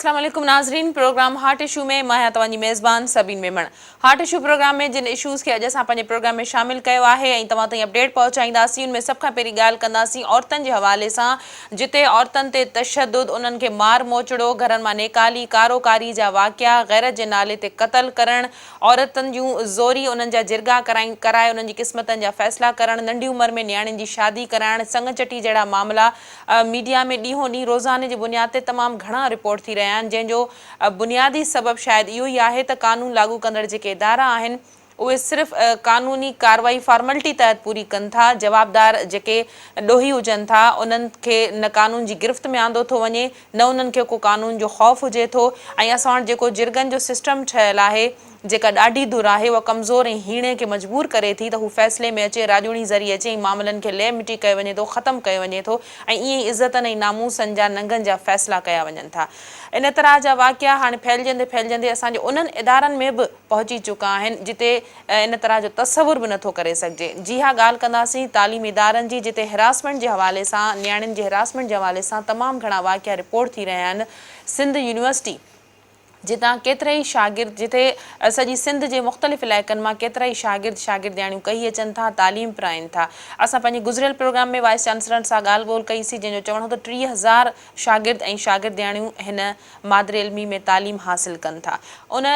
اسلام عليڪم ناظرين پروگرام هاٽ اشو ۾ مان آهيان توهان جي ميزبان Sabeen Memon hot issue programme ۾ جن اشوز کي اڄ اسان پنهنجي پروگرام ۾ شامل ڪيو آهي ۽ توهان تائين اپڊيٽ پهچائينداسين ان ۾ سڀ کان پهرين ڳالهه ڪنداسين عورتن جي حوالي سان جتي عورتن تي تشدد انهن کي مار موچڙو گهرن مان نيڪالي ڪارو ڪاري جا واقعا غيرت جي نالي تي قتل ڪرڻ عورتن جون زوري انهن جا جرڳا ڪرائي انهن جي قسمتن جا فيصلا ڪرڻ ننڍي عمر ۾ نياڻين جي شادي ڪرائڻ سڱ چٽي جهڙا معاملا ميڊيا ۾ ڏينهون ڏينهن روزاني جي بنياد تي تمام گهڻا رپورٽ ٿي رهيا آهن جنهن جو بنيادي سبب شايد اهو ئي آهي ته قانون لاڳو ڪندڙ جيڪي ادارا آهن اهي صرف قانوني ڪارروائي فارملٽي تحت پوري ڪن ٿا، جوابدار جيڪي ڏوهي هجن ٿا انهن کي نه قانون جي گرفت ۾ آندو ٿو وڃي نه انهن کي ڪو قانون جو خوف هجي ٿو ۽ اسان وٽ جيڪو جرڳن جو سسٽم ٺهيل آهي جيڪا ڏاڍي ڌر آهي اها ڪمزور ۽ هيڻي کي مجبور ڪري ٿي ته هو فيصلي ۾ اچي راڄوڻي ذريعي اچي ۽ معاملن کي لئه مٽي ڪيو وڃي ٿو ختم ڪيو وڃي ٿو ۽ ائين ئي عزتن ۽ ناموسن جا ننگن جا فيصلا ڪيا وڃن ٿا ان طرح جا واقعا هاڻي ڦهلجندي ڦهلجندي اسان جي انهن ادارن ۾ به پهچي چڪا آهن جتي ان طرح جو تصور به نٿو ڪري سگهجي. جي ها ڳالهه ڪنداسين تعليمي ادارن جي جتي هراسمينٽ جي حوالي سان نياڻين جي هراسمينٽ جي حوالي سان تمام گهڻا واقعا رپورٽ ٿي رهيا آهن سنڌ يونيورسٽي جتان ڪيترائي شاگرد جتي سڄي سنڌ جي مختلف علائقن مان ڪيترائي شاگرد شاگردياڻيون ڪهي اچن ٿا تعليم پرائين ٿا اسان پنهنجي گذريل پروگرام ۾ وائيس چانسلر سان ڳالهه ٻولهه ڪئي سين جنهن جو چوڻ هو ته 30,000 شاگرد ۽ شاگردياڻيون هن مادر علمي ۾ تعليم حاصل ڪن ٿا. ان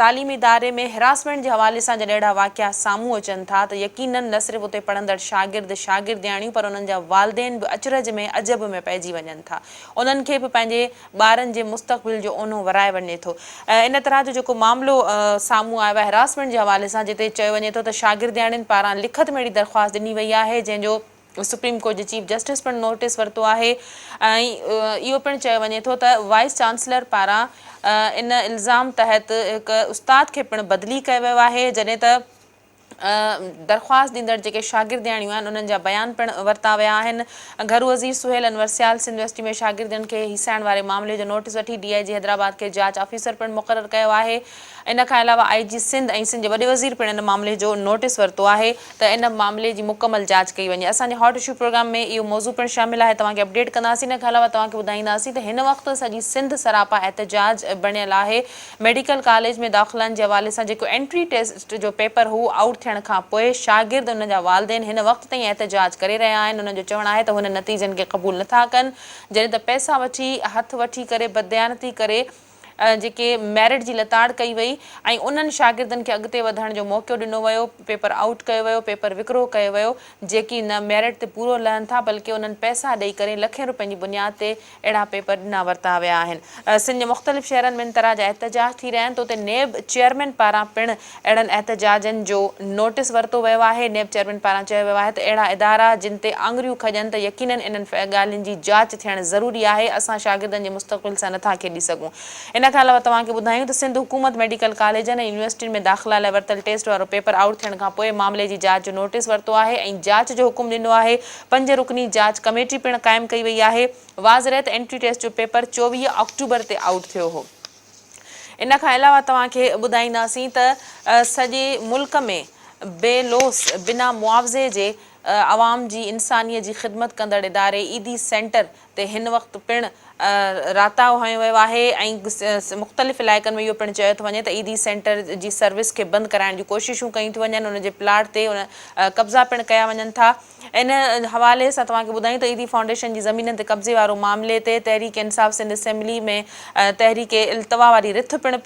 تعليمي اداري ۾ هراسمينٽ جي حوالي سان جڏهن اهڙا واقعا سامهون اچن ٿا ته يقينن نه صرف اتي پڙهندڙ شاگرد، شاگردياڻيون پر انهن جا والدين به اچرج ۾ عجب ۾ پئجي وڃن ٿا. انهن کي به پنهنجي ٻارن جي مستقبل جو اونو ورائي وڃي ٿو. ان طرح جو جيڪو معاملو سامهون آيو آهي هراسمينٽ جي حوالي سان جتي چيو وڃي ٿو ته شاگردياڻين پاران لکت ۾ اهڙي درخواست ڏني وئي آهي جنهن جو سپريم ڪورٽ جي چيف جسٽس پڻ نوٽيس ورتو آهي ۽ اهو پڻ چيو وڃي ٿو ته وائيس چانسلر پاران ان الزام تحت هڪ استاد کي پڻ بدلي ڪيو ويو آهي جڏهن ته درخواست ڏيندڙ جيڪي شاگردياڻيون آهن انهن جا بيان پڻ ورتا ويا آهن گهرو وزير سهيل انور سيال سنڌ يونيورسٽي ۾ شاگردين کي هيسائڻ واري معاملي جو نوٽيس وٺي ڊي I جي حيدرآباد کي جاچ آفيسر پڻ مقرر ڪيو آهي ان کان علاوه آء جي سنڌ ۽ سنڌ جي وڏي وزير پڻ ان معاملي جو نوٽيس ورتو آهي ته ان معاملي جي مڪمل جاچ ڪئي وڃي. اسان جي هاٽ اشو پروگرام ۾ اهو موضوع پڻ شامل آهي توهان کي اپڊيٽ ڪنداسين ان کان علاوه توهان کي ٻڌائينداسين ته هن وقت سڄي سنڌ سراپا احتجاج بڻيل آهي ميڊيڪل ڪاليج ۾ داخلائن جي حوالي سان جيڪو انٽري ٽيسٽ جو پيپر هو آئوٽ ٿيڻ کان پوء شاگرد انهن جا والدين هن وقت تائين احتجاج ڪري رهيا آهن انهن جو چوڻ آهي ته هن نتيجن کي قبول نٿا ڪن جڏهن ته پئسا وٺي هٿ وٺي ڪري بدديانتي ڪري جيڪي ميرٽ جي لتاڙ ڪئي وئي ۽ انهن شاگردن کي اڳتي وڌڻ جو موقعو ڏنو ويو، پيپر آئوٽ ڪيو ويو، پيپر وڪرو ڪيو ويو، جيڪي نه ميرٽ تي پورو لهن ٿا بلڪه انهن پئسا ڏئي ڪري لکين روپين جي بنياد تي اهڙا پيپر ڏنا ورتا ويا آهن. سنڌ جي مختلف شهرن ۾ ان طرح جا احتجاج ٿي رهيا آهن ته اتي نيب چيئرمين پاران پڻ اهڙن احتجاجن جو نوٽيس ورتو ويو آهي، نيب چيئرمين پاران چيو ويو آهي ته اهڙا ادارا جن تي آڱريون کڄن ته يقينن انهن ڳالهين جي جاچ ٿيڻ ضروري آهي، اسان شاگردن جي مستقبل سان نٿا کيڏي سگهون. ان کان علاوه توهان کي ٻڌايون ته سنڌ حڪومت ميڊيڪل ڪاليجن ۽ يونيورسٽين ۾ داخلا لاء ورتل ٽيسٽ وارو پيپر آئوٽ ٿيڻ کانپوء معاملي جي جاچ جو نوٽيس ورتو آهي ۽ جاچ جو حڪم ڏنو آهي، پنج رڪني جاچ ڪميٽي پڻ قائم ڪئي وئي آهي، واضح رهي ته انٽري ٽيسٽ جو پيپر 24 آڪٽوبر تي آئوٽ ٿيو هو. ان کان علاوه توهان کي ٻڌائينداسين ته سڄي ملڪ ۾ بي لوث بنا معاوضي جي عوام جي انسانيت جي خدمت ڪندڙ اداري ايڌي سينٽر تي هن وقت پڻ راتاهو هنيو ويو آهي ۽ مختلف علائقن ۾ اهو پڻ چيو ٿو وڃي ته ايڌي سينٽر جي سروس کي بند ڪرائڻ جون ڪوششون ڪيون ٿيون وڃن ان جي پلاٽ تي قبضا پڻ ڪيا وڃن ٿا. ان حوالي سان توهان کي ٻڌايون ته ايڌي فائونڊيشن جي زمينن تي قبضي وارو معاملي تي تحريڪ انصاف سنڌ اسيمبلي ۾ تحريڪ التوا واري رٿ پڻ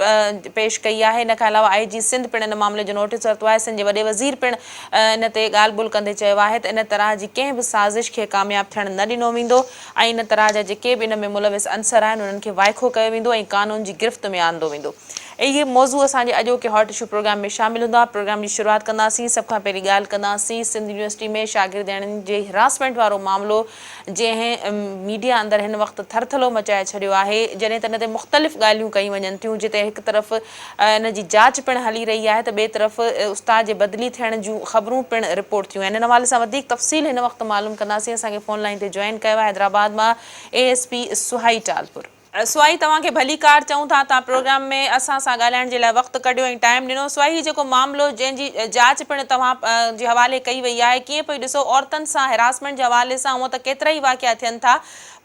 پيش ڪئي آهي ان کان علاوه آء جي سنڌ پڻ ان معاملي جو نوٽيس ورتو آهي سنڌ جي وڏي وزير پڻ ان تي ڳالهه ٻولهه ڪندي چيو آهي ته ان طرح جي ڪنهن به سازش کي ڪامياب ٿيڻ نه ڏنو ويندو ۽ ان طرح جا جيڪي به ان ۾ ملوث عنصر آهن انهن کي وائکو ڪيو ويندو ۽ قانون جي گرفت ۾ آندو ويندو. اهي موضوع اسان جي اڄوڪي هاٽ اشو پروگرام ۾ شامل هوندا. پروگرام جي شروعات ڪنداسين. سڀ کان پهرين ڳالهه ڪنداسين سنڌ يونيورسٽي ۾ شاگردياڻين جي هراسمينٽ وارو معاملو جنهن ميڊيا اندر هن وقت ٿرٿلو مچائي ڇڏيو آهي جڏهن ته ان تي مختلف ڳالهيون ڪيون وڃن ٿيون جتي هڪ طرف ان جي جاچ پڻ هلي رهي آهي ته ٻئي طرف استاد جي بدلي ٿيڻ جون خبرون پڻ رپورٽ ٿيون آهن ان حوالي سان وڌيڪ تفصيل هن وقت معلوم ڪنداسين اسان کي فون لائين تي جوائن ڪيو آهي حيدرآباد مان اي ايس پي سهائي ٽالپر. سوائي توهان کي ڀليڪار چئون ٿا توهان پروگرام ۾ اسان سان ڳالهائڻ جي لاء وقت ڪڍيو ۽ ٽائيم ڏنو سوائي هي جيڪو معاملو جنهن جي جاچ پڻ توهان جي حوالي ڪئي وئي آهي ڪيئن پئي ڏسو عورتن سان هراسمينٽ جي حوالي سان هونء ته ڪيترائي واقعا ٿين ٿا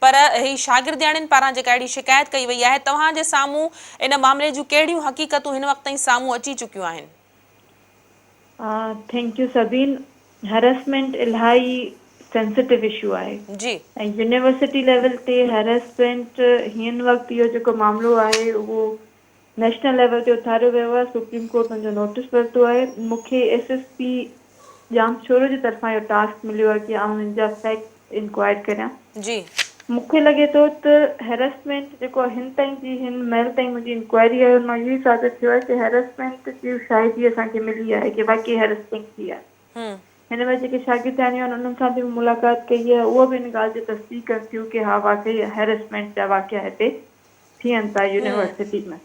پر هي شاگردياڻين پاران جيڪا اهڙي شڪايت ڪئي وئي آهي توهان جي سامهون ان معاملي جون ڪهڙيون حقيقتون هن وقت تائين سامهون اچي چڪيون آهن. Thank you Sabeen harassment الاهي سينسيٽو اشو آهي جي. ۽ يونيورسٽي ليول تي هرسمينٽ هين وقت اهو جيڪو معاملو آهي اهو نيشنل ليول تي اٿاريو ويو آهي سپريم ڪورٽ ان جو نوٽس ورتو آهي مون کي ايس ايس پي ڄامشورو جي طرفان اهو ٽاسڪ مليو آهي ڪي آئون ان جا فيڪٽس انڪوائر ڪريان. جي. مون کي لڳي ٿو ته هرسمينٽ جيڪو هن تائين جي هن مهل تائين منهنجي انڪوائري آهي ان مان اهو ئي ثابت ٿيو آهي ڪي هرسمينٽ جي شاهدي اسان کي ملي آهي ڪي واقعي هرسمينٽ ٿي آهي. هن مهل جيڪي شاگردياڻيون آهن انهن سان به مون ملاقات ڪئي آهي اهو به ان ڳالهه جي تصديق ڪن ٿيون ڪي ها واقعي هرسمينٽ جا واقعا هتي ٿين ٿا يونيورسٽي ۾.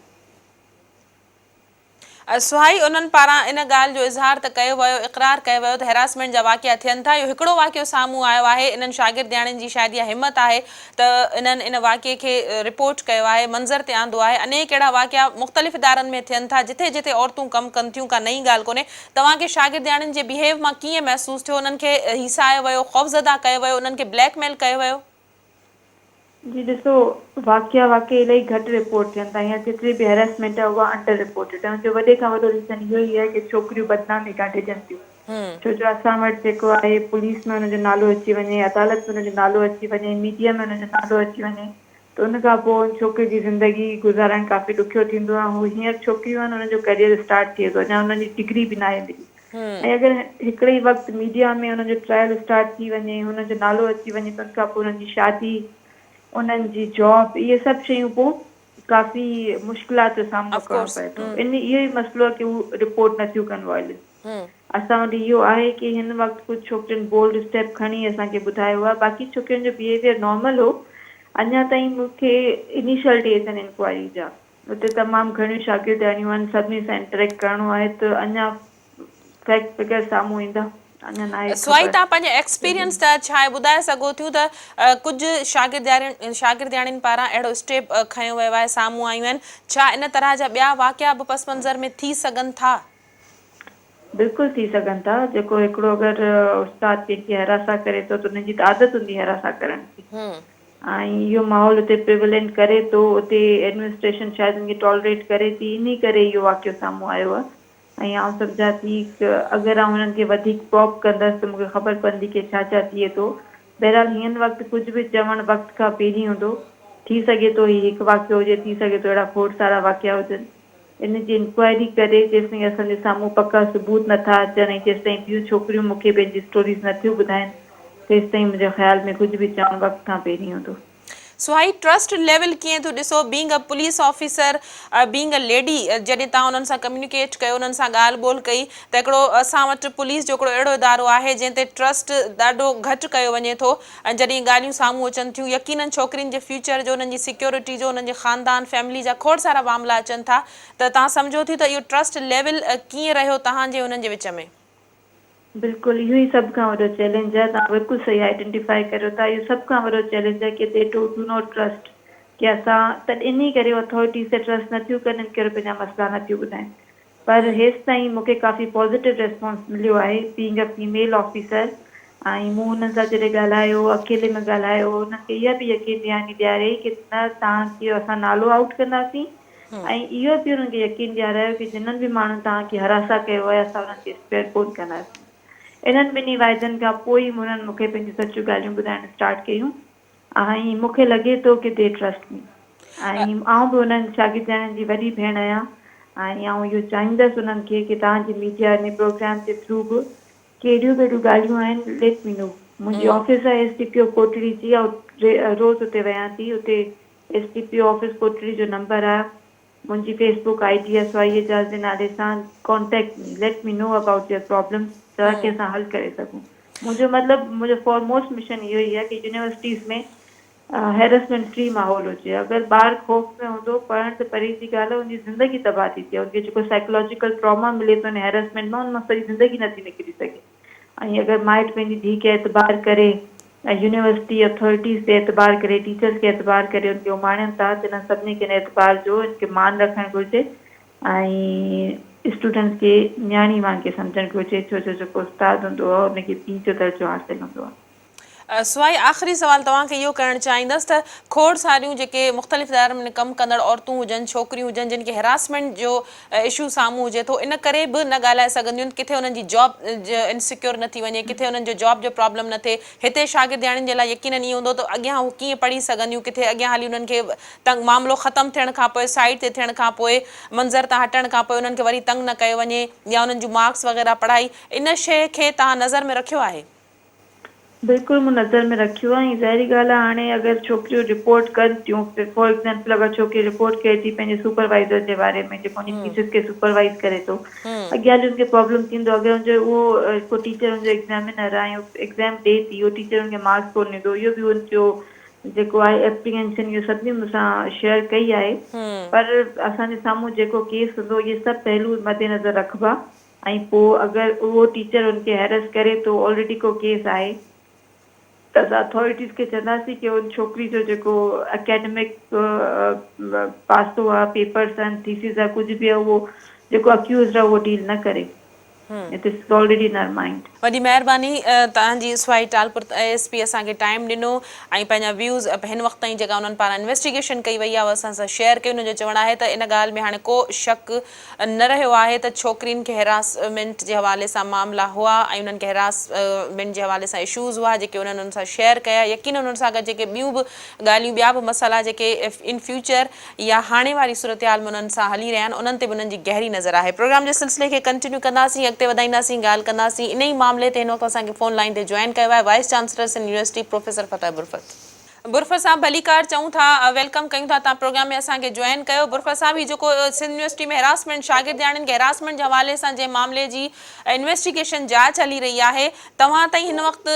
سهائي انهن پاران ان ڳالهه جو اظهار ته ڪيو ويو، اقرار ڪيو ويو ته هراسمينٽ جا واقعا ٿين ٿا، اهو هڪڙو واقعو سامهون آيو آهي، انهن شاگردياڻين جي شايد اها همت آهي ته انهن ان واقعي کي رپورٽ ڪيو آهي، منظر تي آندو آهي، انيڪ اهڙا واقعا مختلف ادارن ۾ ٿين ٿا، جٿي جٿي عورتون ڪم ڪن ٿيون، ڪا نئين ڳالهه ڪونهي، توهان کي شاگردياڻين جي بيهيو مان ڪيئن محسوس ٿيو، انهن کي هيسايو ويو، خوفزده ڪيو ويو، انهن کي بليڪ ميل ڪيو ويو؟ جي ڏسو واقعا واقعي الائي گهٽ رپورٽ ٿين ٿا هينئر جيتري به هراسمينٽ آهي اها انڊر رپورٽيڊ آهي ان جو وڏي کان وڏو ريزن اهو ئي آهي ڪي ڇوڪريون بدنامي کان ڊڄن ٿيون ڇو جو اسان وٽ جيڪو آهي پوليس ۾ ان جو نالو اچي وڃي عدالت ۾ ان جو نالو اچي وڃي ميڊيا ۾ ان جو نالو اچي وڃي ته ان کان پوء ان ڇوڪري جي زندگي گذارڻ ڪافي ڏکيو ٿيندو آهي هو هينئر ڇوڪريون آهن انهن جو ڪريئر اسٽارٽ ٿئي ٿو اڃا انهن جي ڊگري به ناهي ملي ۽ اگر هڪڙي ئي وقت ميڊيا ۾ انهن جو ٽرائل اسٽارٽ ٿي وڃي، هنن جو نالو اچي وڃي ته ان کان پوء انهن جي شادي، انهن جي جاب اهي سڀ شيون پوء ڪافي مشڪلات جو سامنو آف ڪرڻو ڪورس پئي ٿو. ان اهو ئي مسئلو آهي ڪي هو رپورٽ نه ٿيون ڪن وائلنس. اسان وٽ اهو آهي ڪي هن وقت ڪجهه ڇوڪرين بولڊ اسٽيپ کڻي اسان کي ٻڌايو آهي باقي ڇوڪرين جو بيهيويئر نارمل هو. اڃا تائين مون کي انيشل ڊيز آهن انڪوائري جا. اتي تمام گهڻيون شاگردياڻيون آهن سڀني سان انٽريڪٽ ڪرڻو آهي ته اڃا فيڪٽ فگر سامهون ايندا اڃا ناهي سوائي خبر. توهان پنهنجي ايڪسپيرينس تحت ڇا ٻڌائي سگهو ٿيون ته ڪجهه شاگردياڻين شاگردياڻين پاران اهڙو اسٽيپ کنيو ويو آهي سامهون آيون آهن ڇا ان طرح جا ٻيا واقعا به پس منظر ۾ ٿي سگهن ٿا؟ بلڪل ٿي سگهن ٿا جيڪو هڪڙو اگر استاد ڪنهن کي هراسان ڪري ٿو ته ان جي ته عادت هوندي هراسان ڪرڻ جي ۽ اهو ماحول اتي پريولينٽ ڪري ٿو اتي ايڊمنسٽريشن شايد ان کي ٽالريٽ ڪري ٿي انهي ڪري اهو واقعو سامهون آيو آهي ۽ آئون سمجهان ٿي اگر آئون هنن کي وڌيڪ پروب ڪندس ته مون کي خبر پوندي ڪي ڇا ڇا ٿئي ٿو بهرحال هن وقت ڪجهه به چوڻ وقت کان پهرين هوندو ٿي سگهي ٿو هي هڪ واقعو هجي ٿي سگهي ٿو اهڙا کوڙ سارا واقعا هجن. ان جي انڪوائري ڪري جيستائين اسان جي سامهون پڪا ثبوت نه ٿا اچن ۽ جيستائين ٻيون ڇوڪريون مون کي پنهنجي اسٽوريز نه ٿيون ٻڌائين تيستائين منهنجي خيال ۾ ڪجهه به چوڻ وقت کان پهرين هوندو. سهائي ٽرسٽ ليول ڪيئن ٿيون ڏسو being a police officer being a lady جڏهن توهان انهن سان ڪميونيڪيٽ ڪيو انهن سان ڳالهه ٻولهه ڪئي ته هڪڙو اسان وٽ پوليس جو هڪڙو اهڙو ادارو آهي جنهن تي ٽرسٽ ڏاڍو گهٽ ڪيو وڃي ٿو ۽ جڏهن ڳالهيون سامهون اچن ٿيون يقينن ڇوڪرين جي فيوچر جو انهن جي سيڪيورٽي جو انهن جي خاندان فيملي جا کوڙ سارا معاملا اچن ٿا ته توهان سمجهو ٿيون ته اهو ٽرسٽ ليول ڪيئن رهيو توهان جي انهن جي وچ ۾. بلڪل اهو ئي سڀ کان وڏو چئلينج آهي توهان بلڪل صحيح آئيڊنٽيفائي ڪريو ٿا اهو سڀ کان وڏو چئلينج آهي ڪي the do do not trust ڪي اسان تڏهن انهي ڪري اٿارٽيز تي ٽرسٽ نه ٿيون ڪن ان ڪري پنهنجا مسئلا نه ٿيون ٻڌائين پر هيستائين مون کي ڪافي پازيٽو ريسپانس مليو آهي بينگ ا فيميل آفيسر ۽ مون انهن سان جڏهن ڳالهايو اڪيلي ۾ ڳالهايو انهن کي اها به يقين دهاني ڏياريائين ڪي نه توهان کي اسان نالو آئوٽ ڪنداسين ۽ اهو به انهن کي يقين ڏيارايو ڪي جنھن به ماڻهن توهان کي هراسان ڪيو آهي اسان انهن کي اسپيئر ڪونه ڪنداسين انهن ٻنهي واعدن کان پوء ئي انهن مون کي پنهنجون سچيون ڳالهيون ٻڌائڻ اسٽارٽ ڪيون ۽ مون کي لڳي ٿو ڪي the trust me ۽ آئون به انهن شاگردياڻين جي وڏي ڀيڻ آهيان ۽ آئون اهو چاهيندس انهن کي ڪي توهان جي ميڊيا انهي پروگرام جي ٿرو به ڪهڙيون به اهڙيون ڳالهيون آهن ليٽ مي نو منهنجي آفيس آهي ايس ڊي پي او ڪوٽڙي جي آئون روز اتي ويهان ٿي اتي S D P O office Kotri جو نمبر آهي منهنجي فيس بڪ I D آهي سوائي اعجاز جي نالي سان contact me let me know about your problems تاڪه اسان حل ڪري سگهون منهنجو مطلب منهنجو فارموسٽ مشن اهو ئي آهي ڪي يونيورسٽيز ۾ هيرسمينٽ فري ماحول هجي اگر ٻار خوف ۾ هوندو پڙهڻ ته پري جي ڳالهه آهي ان جي زندگي تباهه ٿي ٿئي ان کي جيڪو سائيڪلاجيڪل ٽراما ملي ٿو ان هيرسمينٽ مان ان مان سڄي زندگي نٿي نڪري سگهي ۽ اگر مائٽ پنهنجي ڌيء کي اعتبار ڪري ۽ يونيورسٽي اٿارٽيز تي اعتبار ڪري ٽيچرز کي اعتبار ڪري ان کي اماڻين ٿا ته انهن سڀني کي ان اعتبار جو ان کي مان رکڻ گهرجي ۽ اسٽوڊنٽس کي نياڻي وانگي سمجهڻ گهرجي ڇو جو جيڪو استاد هوندو آهي ان کي پيء جو درجو حاصل هوندو آهي. سوائي آخري سوال توهان کي اهو ڪرڻ چاهيندس ته کوڙ ساريون جيڪي مختلف ادارن ۾ ڪم ڪندڙ عورتون هجن ڇوڪريون هجن جن کي هراسمينٽ جو اشو سامهون هجي ٿو ان ڪري به نه ڳالهائي سگهنديون آهن ڪٿي انهن جي جاب انسيڪيور نه ٿي وڃي ڪٿي انهن جو جاب جو پرابلم نه ٿئي هتي شاگردياڻين جي لاء يقينن ائين هوندو ته اڳيان هو ڪيئن پڙهي سگهنديون ڪٿي اڳيان هلي انهن کي تنگ معاملو ختم ٿيڻ کان پوء سائيڊ تي ٿيڻ کان پوء منظر تان هٽڻ کان پوء انهن کي وري تنگ نه ڪيو وڃي يا انهن جون مارڪس وغيره پڙهائي ان شيء کي توهان نظر ۾ رکيو آهي؟ بلڪل مون نظر ۾ رکيو آهي ۽ ظاهري ڳالهه آهي هاڻي اگر ڇوڪريون رپورٽ ڪن ٿيون فار ايگزامپل اگر ڇوڪري رپورٽ ڪري ٿي پنهنجي سپروائيزر جي باري ۾ جيڪو ان جي ٿيسز کي سپروائيز ڪري ٿو اڳيان هلي ان کي پرابلم ٿيندو اگر ان جو اهو ڪو ٽيچر ان جو ايگزامينر آهي ۽ ايگزام ڏي ٿي اهو ٽيچر ان کي مارڪس ڪونه ڏيندو اهو به ان جو جيڪو آهي ايپريهنشن اهو سڀني مون سان شيئر ڪئي آهي پر اسان جي سامهون جيڪو ڪيس هوندو اهي سڀ پهلو مدنظر رکبا ۽ پوء اگر اهو ٽيچر ان کي هيرس ڪري ٿو آلريڊي ڪو ڪيس آهي ته اسان اٿارٽيز کي چونداسين ڪي ان ڇوڪري جو جيڪو اڪيڊمڪ پاسو آهي پيپرس آهن ٿيسز آهي ڪجهه به آهي اهو جيڪو اڪيوزڊ آهي اهو ڊيل نه ڪري it is already in her mind. وڏي مهرباني توهان جي سوائي ٽالپر اي ايس پي اسان کي ٽائيم ڏنو ۽ پنهنجا ويوز هن وقت تائين جيڪا انهن پاران انويسٽيگيشن ڪئي وئي آهي اها اسان سان شيئر ڪئي انهن جو چوڻ آهي ته ان ڳالهه ۾ هاڻي ڪو شڪ نه رهيو آهي ته ڇوڪرين کي هراسمينٽ جي حوالي سان معاملا هئا ۽ انهن کي هراسمينٽ جي حوالي سان اشوز هئا جيڪي انهن انهن سان شيئر ڪيا يقينن انهن سان گڏ جيڪي ٻيون به ڳالهيون ٻيا به مسئلا جيڪي ان فيوچر يا هاڻي واري صورتحال ۾ انهن سان هلي رهيا آهن انهن تي به انهن جي گهري نظر آهي پروگرام جي سلسلي کي ڪنٽينيو ڪنداسين اڳتي وڌائينداسين ڳالهه ڪنداسين انهي معاملي تي هن وقت اسان کي فون لائين تي جوائن ڪيو آهي vice chancellor Sindh university professor Fateh Burfat. Burfat صاحب ڀليڪار چئون ٿا welcome ڪيون ٿا توهان پروگرام ۾ اسان کي جوائن ڪيو برفت صاحب هي جيڪو سنڌ يونيورسٽي ۾ هراسمينٽ شاگردياڻين کي هراسمينٽ جي حوالي سان جنهن معاملي جي انويسٽيگيشن جاچ هلي رهي آهي توهان تائين هن وقت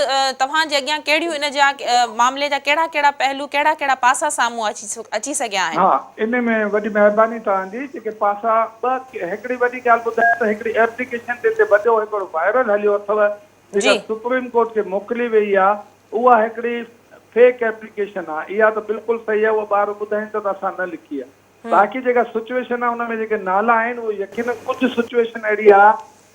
توهان جي اڳيان ڪهڙيون ان جا معاملي جا ڪهڙا ڪهڙا پهلو ڪهڙا ڪهڙا پاسا سامهون اچي سگهيا آهن. ها ان ۾ وڏي مهرباني توهان جي جيڪي پاسا ٻه هڪڙي وڏي ڳالهه ٻڌايان ته هڪڙي ايپليڪيشن جتي وڏو هڪڙو وائرل هليو اٿو جيڪا سپريم ڪورٽ کي موڪلي وئي آ اها هڪڙي فيڪ ايپليڪيشن آ اها ته بلڪل صحيح آ اها ٻار ٻڌائين ٿا ته اسان نه لکي آ باقي جيڪا سچويشن آ ان ۾ جيڪي نالا آهن اهي يقينن ڪجهه سچويشن اهڙي آ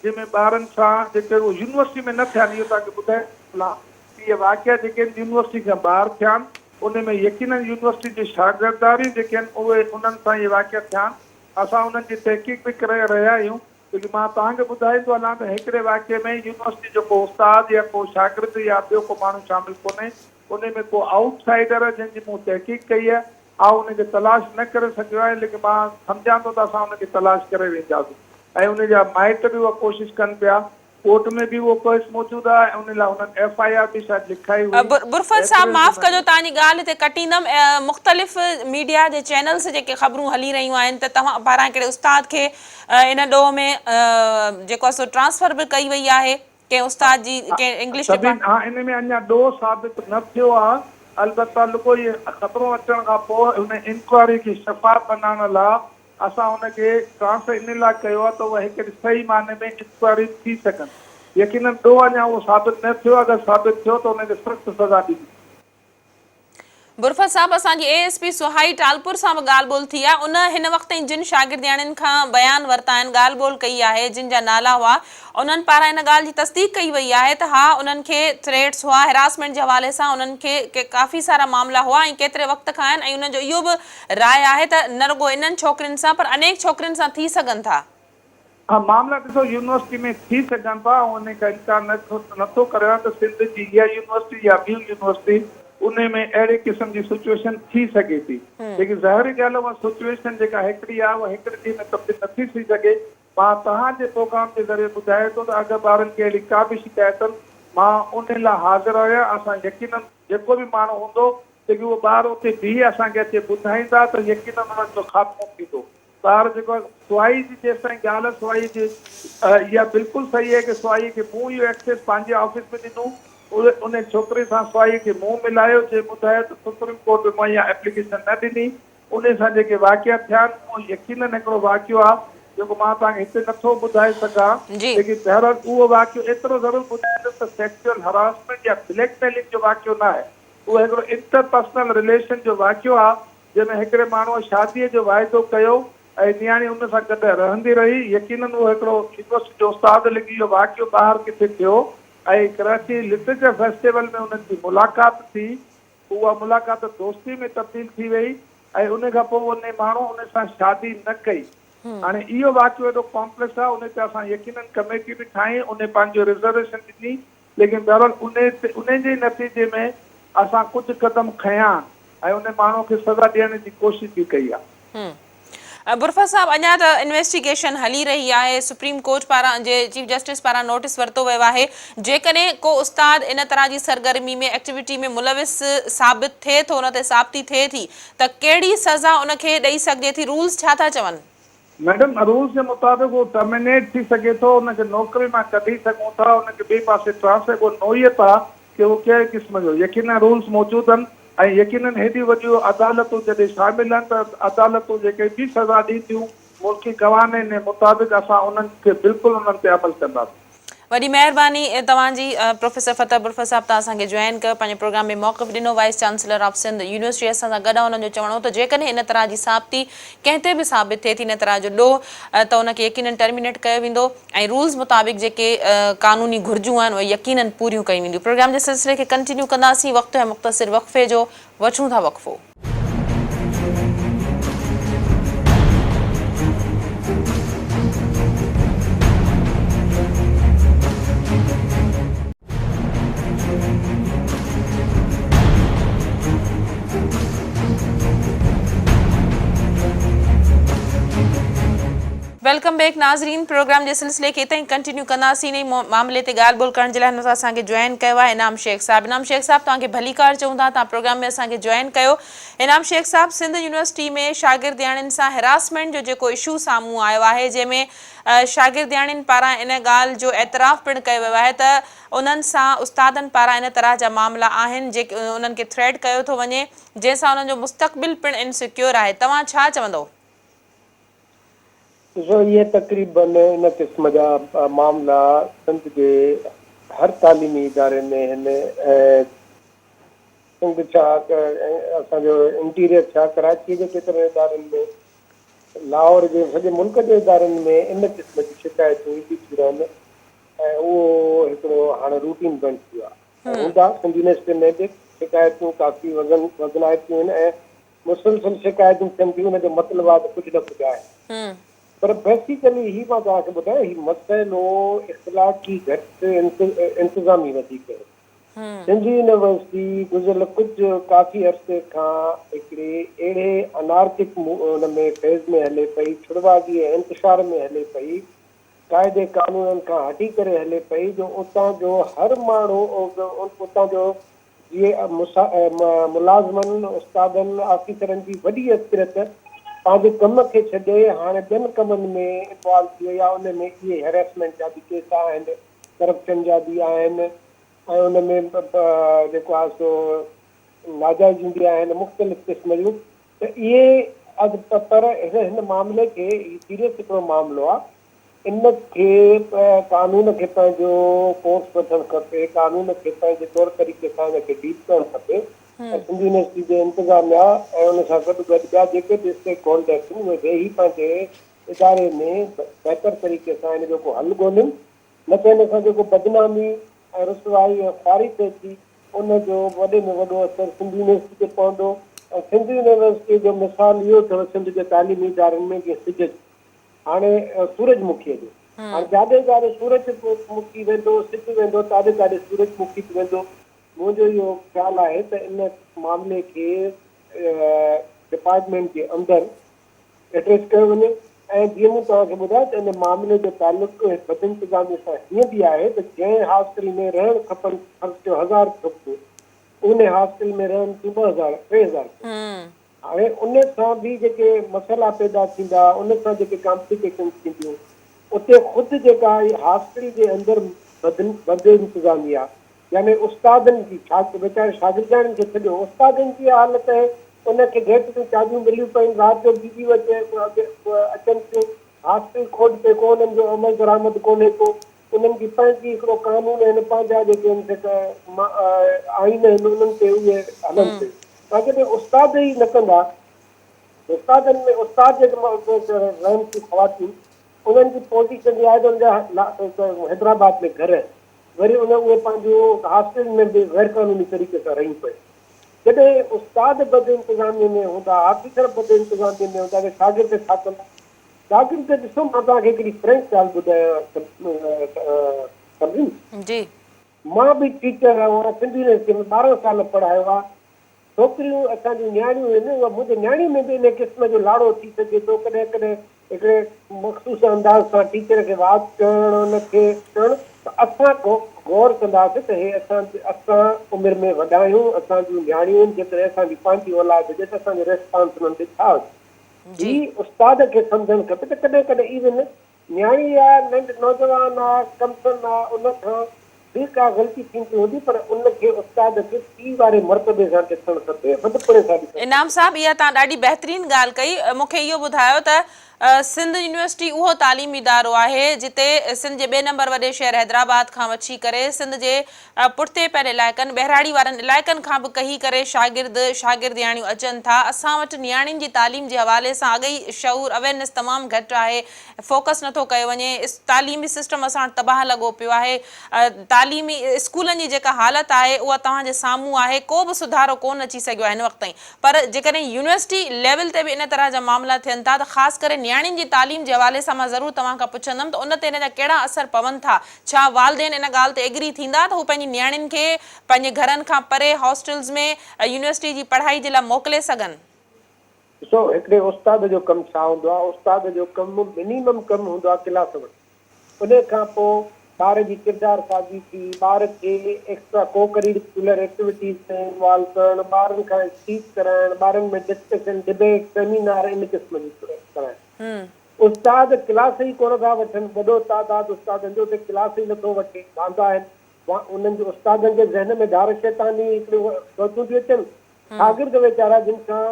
جنهن ۾ ٻارن سان جيڪي اهي يونيورسٽي ۾ نه ٿيا آهن اهو توهان کي ٻڌائي ٿو هلان ته اهي واقعا جيڪي آهن يونيورسٽي کان ٻاهر ٿيا آهن ان ۾ يقينن يونيورسٽي جي شاگرداريون جيڪي آهن اهي انهن سان اهي واقعا ٿيا آهن اسان انهن جي تحقيق به ڪري رهيا آهيون ڇو جو مان توهان کي ٻڌائيندو هلان ته هڪڙي واقعي ۾ يونيورسٽي جو ڪو استاد يا ڪو شاگرد يا ٻيو ڪو ماڻهو شامل ڪونهي، انهي ۾ ڪو آئوٽ سائيڊر جنهن جي مون تحقيق ڪئي آهي، آئون ان کي تلاش نه ڪري سگهيو آهيان، ليڪن مان سمجهان ٿو ته اسان ان کي تلاش ڪري وينداسين ۽ ان جا مائٽ به اها ڪوشش ڪن پيا. ڪورٽ ۾ به اهو ڪيس موجود آهي ۽ ان لاء هنن ايف I R به شايد لکائي هئي. برفت صاحب معاف ڪجو توهان جي ڳالهه هتي ڪٽيندم مختلف ميڊيا جي چينلز تي جيڪي خبرون هلي رهيون آهن ته توهان پاران هڪڙي استاد کي ان ڏوهه ۾ جيڪو آهي سو ٽرانسفر به ڪئي وئي آهي ڪنهن استاد جي ڪنهن انگلش سبين ها ان ۾ اڃا ڏوهه ثابت نه ٿيو آهي البته لڳو اهي خبرون اچڻ کان پوء ان انڪوائري کي شفاف بنائڻ لاء اسان ان کي ٽرانسفر ان لاء ڪيو آهي ته اها هڪ صحيح معني ۾ انڪوائريون ٿي سگهن. يقينن ڏوهه اڃا اهو ثابت نه ٿيو آهي، اگر ثابت ٿيو ته ان کي سخت سزا ڏني ويندي. برفت صاحب اسان جي A S P Suhai Talpur سان به ڳالهه ٻولهه ٿي آهي ان هن وقت تائين جن شاگردياڻين کان بيان ورتا آهن ڳالهه ٻولهه ڪئي آهي جن جا نالا هئا انهن پاران ان ڳالهه جي تصديق ڪئي وئي آهي ته ها انهن کي ٿريٽس هئا هراسمينٽ جي حوالي سان انهن کي ڪافي سارا معاملا هئا ۽ ڪيتري وقت کان آهن ۽ انهن جو اهو به راء آهي ته نه رڳو انهن ڇوڪرين سان پر انيڪ ڇوڪرين سان ٿي سگهن ٿا. ها معاملا ڏسو يونيورسٽي ۾ ٿي سگهن ٿا آئون انهي کان انڪار نه ٿو ڪريان ته سنڌ جي اها يونيورسٽي يا ٻيون يونيورسٽي انهي ۾ اهڙي قسم جي سچوئيشن ٿي سگهي ٿي ليڪن ظاهري ڳالهه اها سچوئيشن جيڪا هڪڙي آهي اها هڪڙي ڏينهن ۾ تبديل نٿي ٿي سگهي مان توهان جي پروگرام جي ذريعي ٻڌايان ٿو ته اگر ٻارن کي اهڙي ڪا به شڪايت اٿن مان انهي لاء حاضر آهيان اسان يقينن جيڪو به ماڻهو هوندو جيڪي اهو ٻار اتي بيهي اسان کي اچي ٻڌائيندا ته يقينن انهن جو خاتمو ٿيندو ٻار جيڪو آهي سوائي جي جيستائين ڳالهه سوائي جي اها بلڪل صحيح آهي ڪي سوائي کي مون اهو ايڪسيس پنهنجي آفيس ۾ ڏنو اهي انهي ڇوڪري سان سوائي کي مون ملايو جنهن ٻڌايو ته سپريم ڪورٽ ۾ مان اها ايپليڪيشن نه ڏني انهي سان جيڪي واقعا ٿيا آهن اهو يقينن هڪڙو واقعو آهي جيڪو مان توهان کي هتي نٿو ٻڌائي سگهان ليڪن بهرحال اهو واقعو ايترو ضرور ٻڌائيندس ته سيڪسوئل هراسمينٽ يا بليڪ ميلنگ جو واقعو ناهي اهو هڪڙو انٽر پرسنل رليشن جو واقعو آهي جنهن ۾ هڪڙي ماڻهوء شاديء جو واعدو ڪيو ۽ نياڻي ان سان گڏ رهندي رهي. يقينن اهو هڪڙو يونيورسٽي جو استاد لڳي اهو واقعو ٻاهر ڪٿي ٿيو ۽ ڪراچي لٽريچر فيسٽيول ۾ انهن جي ملاقات ٿي. اها ملاقات دوستي ۾ تبديل ٿي وئي ۽ ان کان پوء انهي ماڻهوء ان سان شادي نه ڪئي. هاڻي اهو واقعو ايڏو ڪامپليڪس آهي ان تي اسان يقينن ڪميٽي به ٺاهي انهي پنهنجو رزرويشن ڏني ليڪن بهرحال انهي تي انهي جي نتيجي ۾ اسان ڪجهه قدم کنيا ۽ انهي ماڻهو کي سزا ڏيڻ جي ڪوشش به ڪئي آهي. برفت صاحب اڃا ته انويسٽيگيشن هلي رهي آهي سپريم ڪورٽ پاران جي چيف جسٽس پاران نوٽيس ورتو ويو آهي جيڪڏهن ڪو استاد ان طرح جي سرگرمي ۾ ايڪٽيوٽي ۾ ملوث ثابت ٿئي ٿو ان تي ثابتي ٿئي ٿي ته ڪهڙي سزا ان کي ڏئي سگهجي ٿي رولز ڇا ٿا چون؟ ميڊم رولز جي مطابق هو ٽرمينيٽ ٿي سگهي ٿو، ان کي نوڪري مان ڪڍي سگهون ٿا، ان کي ٻئي پاسي ٽرانسفر اهو نوعيت آ ڪي اهو ڪهڙي قسم جو، يقينن رولز موجود آهن ۽ يقينن هيڏيون وڏيون عدالتون جڏهن شامل آهن ته عدالتون جيڪي به سزا ڏينديون ملڪي قوانين مطابق اسان انهن کي بلڪل انهن تي عمل ڪنداسين. وڏي مهرباني توهان جي پروفيسر فتح برفت صاحب توهان اسان کي جوائن ڪيو پنهنجي پروگرام ۾ موقف ڏنو vice chancellor of Sindh university اسان سان گڏ آهي انهن جو چوڻ هو ته جيڪڏهن ان طرح جي ثابتي ڪنهن تي به ثابت ٿئي ٿي ان طرح جو ڏوهه ته ان کي يقينن ٽرمينيٽ ڪيو ويندو ۽ رولز مطابق جيڪي قانوني گهرجون آهن اهي يقينن پوريون ڪيون وينديون پروگرام جي سلسلي کي ڪنٽينيو ڪنداسين وقت آهي مختصر وقفي جو وٺون ٿا وقفو. Welcome back ناظرين پروگرام جي سلسلي کي اتان ئي ڪنٽينيو ڪنداسين انهي معاملي تي ڳالهه ٻولهه ڪرڻ جي لاء هن وقت اسان کي جوائن ڪيو آهي انعام شيخ صاحب انعام شيخ صاحب توهان کي ڀليڪار چئون ٿا توهان پروگرام ۾ اسان کي جوائن ڪيو انعام شيخ صاحب سنڌ يونيورسٽي ۾ شاگردياڻين سان هراسمينٽ جو جيڪو اشو سامهون آيو آهي جنهن ۾ شاگردياڻين پاران ان ڳالهه جو اعتراف پڻ ڪيو ويو آهي ته انهن سان استادن پاران ان طرح جا معاملا آهن جيڪي انهن کي ٿريٽ ڪيو ٿو وڃي جنهن سان انهن جو مستقبل پڻ انسيڪيور آهي توهان ڇا چوندو؟ ڏسو اهي تقريبن ان قسم جا معاملا سنڌ جي هر تعليمي اداري ۾ هن ۽ سنڌ ڇا اسان جو انٽيريئر ڇا ڪراچي جي ڪيترن ادارن ۾ لاهور جي سڄي ملڪ جي ادارن ۾ ان قسم جون شڪايتون اينديون ٿيون رهن ۽ اهو هڪڙو هاڻي روٽين بڻجي ويو آهي ۽ هوندا سنڌ يونيورسٽي ۾ به شڪايتون ڪافي وزن وزنائتيون آهن ۽ مسلسل شڪايتون ٿين ٿيون ان جو مطلب آهي ته ڪجهه نه ڪجهه آهي پر بيسيڪلي هي مان توهان کي ٻڌايان هي مسئلو اخلاقي گهٽ انتظامي وڌيڪ آهي. سنڌ يونيورسٽي گذريل ڪجهه ڪافي عرصي کان هڪڙي اهڙي انارڪڪ ان ۾ فيز ۾ هلي پئي، ڇڙواڳي ۽ انتشار ۾ هلي پئي، قاعدي قانونن کان هٽي ڪري هلي پئي جو اتان جو هر ماڻهو اتان جو جي ملازمن، استادن، آفيسرن جي وڏي اڪثريت پنهنجي ڪم کي ڇڏي هاڻي ٻين ڪمن ۾ انوالو ٿي وئي آهي، ان ۾ اهي هريسمينٽ جا به ڪيس آهن، ڪرپشن جا به آهن ۽ ان ۾ جيڪو آهي سو ناجائزيون به آهن مختلف قسم جون ته اهي پر هن معاملي کي هي سيريس هڪڙو معاملو آهي ان کي قانون کي پنهنجو ڪورس وٺڻ کپي، قانون کي پنهنجي طور طريقي سان ان کي ڊيل ڪرڻ کپي ۽ سنڌ يونيورسٽي جي انتظاميا ۽ ان سان گڏ گڏ ٻيا جيڪي به اسٽيڪ هولڊرس آهن اهي ويهي پنهنجي اداري ۾ بهتر طريقي سان ان جو ڪو حل ڳولين نه ته ان سان جيڪو بدنامي ۽ رسوائي ۽ خواري ٿئي ٿي ان جو وڏي ۾ وڏو اثر سنڌ يونيورسٽي تي پوندو ۽ سنڌ يونيورسٽي جو مثال اهو اٿو سنڌ جي تعليمي ادارن ۾ جيئن سج جو هاڻي سورج مکيء جو. هاڻي جاڏي جاڏي سورج مکي ويندو، سج ويندو، تاڏي تاڏي سورج مکي به ويندو. منهنجو اهو خيال آهي ته ان معاملي کي ڊپارٽمينٽ جي اندر ايڊريس ڪيو وڃي ۽ جيئن مون توهان کي ٻڌايو ته ان معاملي جو تعلق بدانتظامي سان هيئن به آهي ته جنهن هاسٽل ۾ رهڻ کپن فرض ڪيو هزار ڇوڪريون ان هاسٽل ۾ رهن ٿيون 2000 3000 ڇوڪريون. هاڻي ان سان به جيڪي مسئلا پيدا ٿيندا، ان سان جيڪي ڪامپليڪيشنز ٿينديون، اتي خود جيڪا هاسٽل جي اندر بدانتظامي آ، يعني استادن جي، ويچاري شاگردياڻين کي ڇڏيو، استادن جي اها حالت آهي، ان کي گيٽ جون چاٻيون مليون پيون، رات جو ٻي ٻي وڄي اچن ٿيون، هاسٽل کوٽ تي ڪو انهن جو عمل درآمد ڪونهي ڪو انهن جي پنهنجي هڪڙو قانون آهن پنهنجا جيڪي آهن سي آئين آهن انهن تي اهي هلن پيون پر جڏهن استاد ئي نه ڪندا استادن ۾ استاد جيڪي رهن ٿيون خواتين انهن جي پوزيشن اها آهي ته انهن جا حيدرآباد ۾ گهر آهن وري ان اهي پنهنجون هاسٽلن ۾ به غير قانوني طريقي سان رهيون پيون جڏهن استاد بد انتظامي ۾ هوندا آفيسر بد انتظامي ۾ هوندا ته شاگرد ڇا ڪندا؟ شاگرد ڏسو مان توهان کي هڪڙي فرينڪ ڳالهه ٻڌايان سمجهين. جي. مان به ٽيچر رهيو آهيان سنڌ يونيورسٽي ۾ 12 سال پڙهايو آهي ڇوڪريون اسان جون نياڻيون آهن اها منهنجي نياڻي ۾ به انهي قسم جو لاڙو ٿي سگهي ٿو ڪڏهن ڪڏهن هڪڙي مخصوص انداز سان ٽيچر کي واچ ڪرڻ ان کي ڪرڻ ته اسان غور ڪنداسين ته هي اسان اسان عمر ۾ وڏا آهيون اسان جون نياڻيون آهن جيڪڏهن اسان جي پنهنجي اولاد هجي ته اسان جو ريسپانس انهن ڏي ڇا هجي هي استاد کي سمجهڻ کپي ته ڪڏهن ڪڏهن ايون نياڻي آ ننڍ نوجوان آ ڪمسن آ ان کان به ڪا غلطي ٿيندي هوندي پر ان کي استاد کي پيء واري مرتبي سان ڏسڻ کپي، وڏپڻي سان ڏسڻ کپي. انعام صاحب اها توهان ڏاڍي بهترين ڳالهه ڪئي مون کي اهو ٻڌايو ته سنڌ يونيورسٽي اهو تعليمي ادارو آهي جتي سنڌ جي ٻئي نمبر وڏي شهر حيدرآباد کان وٺي ڪري سنڌ جي پٺتي پيل علائقن ٻهراڙي وارن علائقن کان به ڪهي ڪري شاگرد شاگردياڻيون اچن ٿا اسان وٽ نياڻين جي تعليم جي حوالي سان اڳ ئي شعور اويرنيس تمام گهٽ آهي فوڪس نٿو ڪيو وڃي، تعليمي سسٽم اسان وٽ تباهه لڳو پيو آهي، تعليمي اسڪولن جي جيڪا حالت آهي اها توهان جي سامهون آهي، ڪو به سڌارو ڪونه اچي سگهيو آهي هن وقت تائين پر جيڪڏهن يونيورسٽي ليول تي به ان طرح جا معاملا ٿين ٿا ته خاص ڪري نياڻين جي تعليم جي حوالي سان مان ضرور توهان کان پڇندم ته ان تي ان جا ڪهڙا اثر پون ٿا، ڇا والدين ان ڳالهه تي ايگري ٿيندا ته هو پنهنجي نياڻين کي پنهنجي گهرن کان پري هاسٽلز ۾ يونيورسٽي جي پڙهائي جي لاء موڪلي سگهن؟ ڏسو هڪڙي استاد جو ڪم ڇا هوندو آهي، استاد جو ڪم منيمم ڪم هوندو آهي ڪلاس وٺڻ، انهي کان پوء ٻار جي ڪردار سازي ٿي، ٻار کي ايڪسٽرا ڪو ڪريڪيولر ايڪٽيوٽيز ۾ انوالو ڪرڻ، ٻارن کان اسپيچ ڪرائڻ، ٻارن ۾ ڊسڪشن، ڊبيٽ، سيمينار ان قسم جي ڪرائڻ. استاد ڪلاس ئي ڪونه ٿا وٺن، وڏو تعداد استادن جو اتي ڪلاس ئي نٿو وٺي، واندا آهن، انهن جي استادن جي ذهن ۾ ڌار شيطاني هڪڙيون سوچون ٿيون اچن، شاگرد ويچارا جن کان